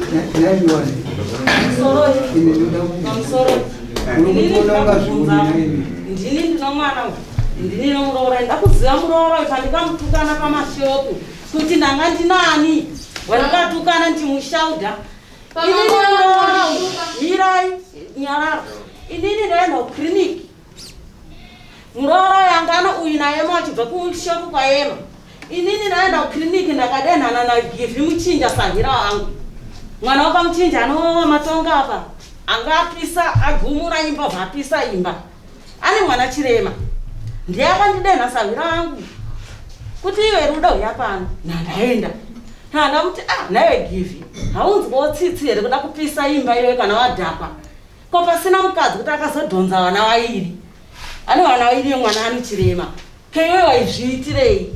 Ndini ndino mwana uyu, ndini nomuroora. Ndakuziva muroora uyu pandikamutukana pamashopu kuti ndanga ndinani wandikatukana ndichimushaudha. Inini muroora uyu, mirai nyarara. Inini ndaenda kukiriniki, muroora uyu anga ano uyu naYema achibva kushopu kwaYema. Inini ndaenda kukiriniki, ndakadenhana naGivhi Muchinja, sahwira wangu, mwana wakamuchinja anova matonga apa, anga apisa agumura imba, bvapisa imba, ane mwana chirema. Ndiye akandidenha sahwira wangu kuti, "Iwe Ruda, uya pano." Nandaenda, tandamuti, "Ah, naiwe Givhi, haunzwawo tsitsi here kuda kupisa imba iwe kana wadhakwa? Ko pasina mukadzi kuti akazodhonza vana vairi, ane vana vairi, mwana ane chirema, keiwe waizviitirei?"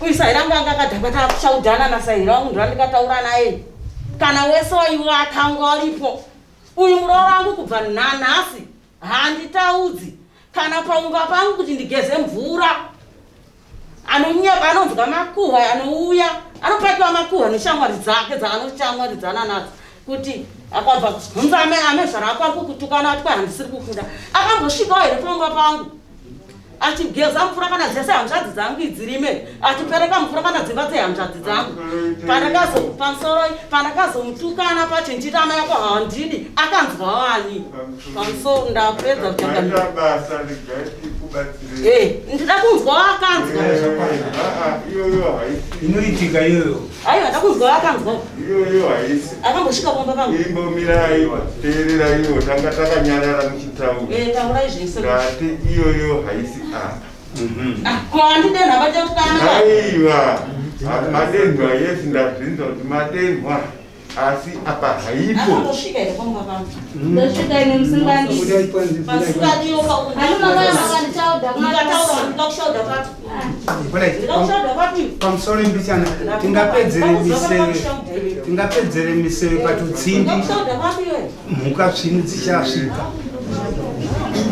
Uyu sahwira angu anga akadhakwa, takushaudhana nasahwira wangu, ndova ndikataura naye kana wese waiwa akanga waripo. Uyu muroora wangu kubva nanhasi handitaudzi kana paumba pangu kuti ndigeze mvura. Anonyepa, anonzwa makuhwa, anouya anopakiwa makuhwa neshamwari dzake dzaanoshamwaridzana nadzo kuti akabva hunza ame zvarako ari kukutukana ati kwai handisiri kukuda. Akambosvikawo here paumba pangu achigeza mvura kana dzese hanzvadzi dzangu idzirime, achipereka mvura kana dzimba dzehanzvadzi dzangu? Pandakazo pamusoro pandakazomutukana pacho ndichiti amai ako handidi, akanzwa wani? Pamusoro, ndapedza. Maita basa, regai tikubatsirei. Ndida kunzwa akanzwa. Ah, iyoyo haisi. Inoitika iyoyo. Aiwa, ndakunzwa akanzwa. Iyoyo haisi. Akambosvika pamba pangu? Imbomirai, teereraiwo, tanga takanyarara muchitaura. Taurai zvese. Ndati iyoyo haisi apa. Ah, ko handidenha vachatukana? Aiwa, madenhwa, yes, ndazvinzwa kuti madenhwa, asi apa haipo. Akambosvika here pamba pangu? Ndosvika imi musingandi. Pasingadiwo. Ani mama makandichauda. Ndikataura ndikakushaudha papi? Ndikakushaudha papi? Pamusoro mbichana, tingapedzere miseve, tingapedzere miseve patutsindi. Ndikakushaudha papi iwe? Mhuka tsvinu dzichasvika.